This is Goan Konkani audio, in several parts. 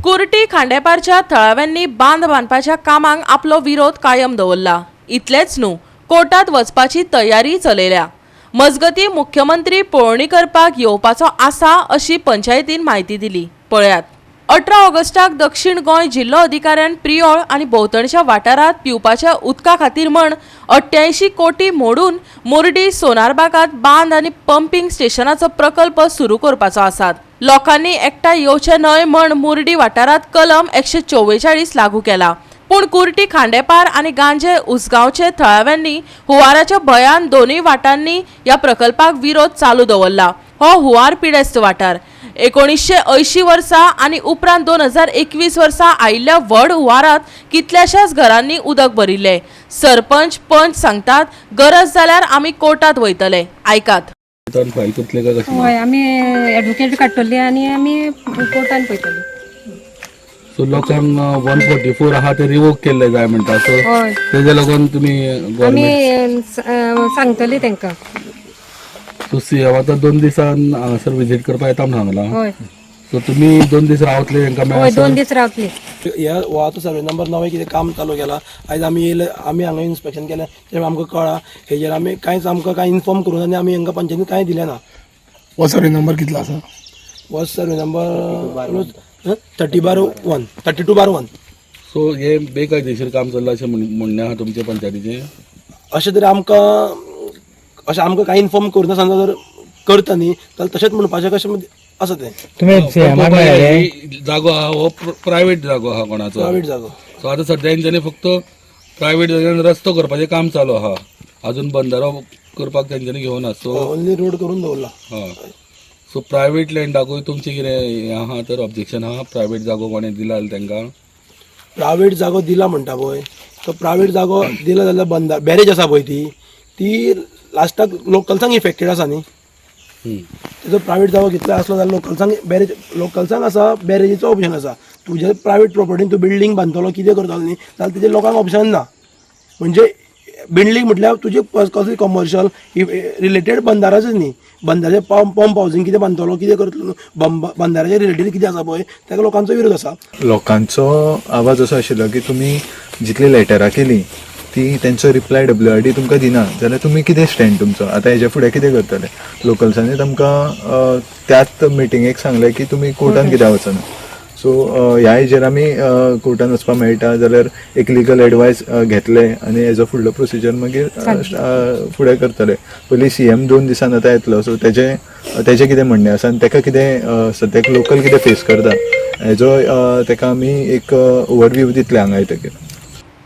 कुर्टी खांडेपारच्या थळाव्यांनी बांद बांदपाच्या कामांक आपलो विरोध कायम दवरला. इतलेंच न्हू, कोर्टात वचपाची तयारी चलयल्या. मजगती मुख्यमंत्री पळोवणी करपाक येवपाचो आसा अशी पंचायतीन म्हायती दिली. पळयात, 18 ऑगस्टाक दक्षिण गोंय जिल्लो अधिकाऱ्यान प्रियोळ आनी भोंवतणच्या वाठारांत पिवपाच्या उदका खातीर म्हण 88 कोटी मोडून मोर्डी सोनारबागांत बांद आनी पंपींग स्टेशनाचो प्रकल्प सुरू करपाचो आसात. लोकांनी एकठांय येवचे न्हय म्हण मुर्डी वाठारांत कलम 144 लागू केला. पूण कुर्टी खांडेपार आनी गांजे उसगांवचे थळाव्यांनी हुंवाराच्या भंयान दोनूय वाटांनी ह्या प्रकल्पाक विरोध चालू दवरला. हो हुंवार पिडेस्त वाठार. 1980 वर्सा आनी उपरांत 2021 वर्सा आयिल्ल्या व्हड हुंवारात कितल्याशाच घरांनी उदक भरिल्लें. सरपंच पंच सांगतात, गरज जाल्यार आमी कोर्टात वयतले. आयकात. फायल करतले काय कशें? हय, आमी एडवोकेट काडटली आनी आमी कोर्टान पळयतली. सो लोकांक 144 आहा ते रिवोक केल्ले जाय म्हणटा, सो हय. तेजे लागून तुमी आमी गव्हर्मेंट सांगतली तांकां. सो सीएम आतां 2 दिसान हांगासर विजीट करपाक येता म्हूण सांगलां. हय. सो तुमी 2 दीस रावतले तांकां हय, मेळसर? 2 दीस रावतली. ह्या हो आतां सर्वे नंबर नवें कितें काम चालू केलां. आयज आमी येयले, आमी हांगा इन्स्पेक्शन केलें, तें आमकां कळ्ळां. हेजेर आमी कांयच आमकां कांय इन्फॉर्म करूं ना आनी आमी हांकां पंचायतीन कांय दिलें ना. हो सर्वे नंबर कितलो आसा? हो सर्वे नंबर 30/1, 32/1. सो हे बेकायदेशीर काम चल्लां अशें म्हणणें आहा तुमच्या पंचायतीचें? अशें तरी आमकां अशें आमकां कांय इन्फॉर्म करूं नासतना जर करता न्ही जाल्यार तशेंच म्हणपाचें कशें आसा तें. तुमी सीएमाक मेळ्ळे? ही जागो आहा हो प्रायवेट जागो आहा कोणाचो. प्रायवेट जागो. सो आतां सद्या तेंच्यांनी फक्त प्रायवेट जाग्यान रस्तो करपाचें काम चालू आहा, अजून बंदारो करपाक तेंच्यांनी घेवना. सो ओन्ली रोड करून दवरला. हय, सो प्रायवेट लँडाकूय तुमचें कितें हें आहा तर ऑब्जेक्शन आहा, प्रायवेट जागो कोणें दिला जाल्यार तांकां? प्रायवेट जागो दिला म्हणटा पळय, तो प्रायवेट जागो दिला जाल्यार बंदार बॅरेज आसा पळय ती ती लास्टाक लोकल्सांक इफेक्टेड आसा न्ही. तेजो प्रायवेट जागो घेतलो आसलो जाल्यार लोकल्सांक बॅरेज, लोकल्सांक आसा बॅरेजीचो ऑप्शन आसा. तुजे प्रायवेट प्रॉपर्टीन तूं बिल्डींग बांदतलो कितें करतलो न्ही जाल्यार तेजेर लोकांक ऑप्शन ना. म्हणजे बिल्डींग म्हटल्यार तुजे कसली कमर्शियल रिलेटेड बंदाराचेच न्ही, बंदाराचे पंप हावजींग कितें बांदतलो कितें करतलो, बंदाराचे रिलेटेड कितें आसा पळय ताका लोकांचो विरोध आसा. लोकांचो आवाज असो आशिल्लो की तुमी जितली लेटरां केली ती तेंचो रिप्लाय WRD तुमकां दिना जाल्यार तुमी कितें स्टँड तुमचो, आतां हेजे फुडें कितें करतले? लोकल्सांनी तांकां त्याच मिटिंगेक सांगलें की तुमी कोर्टान कित्याक वचना. सो ह्या हेजेर आमी कोर्टान वचपाक मेळटा जाल्यार एक लिगल एडवायस घेतले आनी हेजो फुडलो प्रोसिजर मागीर फुडें करतले. पयलीं CM 2 दिसान आतां येतलो, सो तेजें कितें म्हणणें आसा आनी तेका कितें सद्याक लोकल कितें फेस करता हेजो तेका आमी एक ओवरव्यू दितले हांगा येतकीर.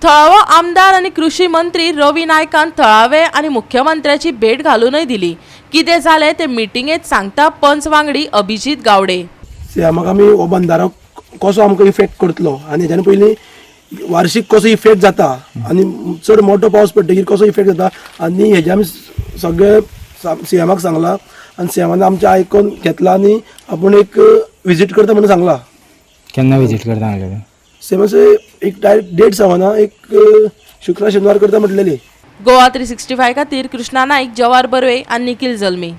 थळावो आमदार आनी कृषी मंत्री रवी नायकान थळावे आनी मुख्यमंत्र्याची भेट घालूनय दिली. कितें जालें ते मिटिंगेत सांगता पंच वांगडी अभिजीत गावडे. सीएमाक आमी हो बंदारो कसो आमकां इफेक्ट करतलो आनी हेज्यान पयलीं वार्शीक कसो इफेक्ट जाता आनी चड मोठो पावस पडटकीर कसो इफेक्ट जाता आनी हेजें आमी सगळे सीएमाक सांगलां आनी सीएमान आमचें आयकोन घेतलां आनी आपूण एक विजीट करता म्हणून सांगलां. केन्ना विजीट करता म्हणलें? सीएमाचे एक डायरेक्ट डेट सांगना, एक शुक्रार शेनवार करता म्हटलेली. गोवा 365 खातीर कृष्णा नाईक, जवाहर बर्वे आनी निखिल जल्मी.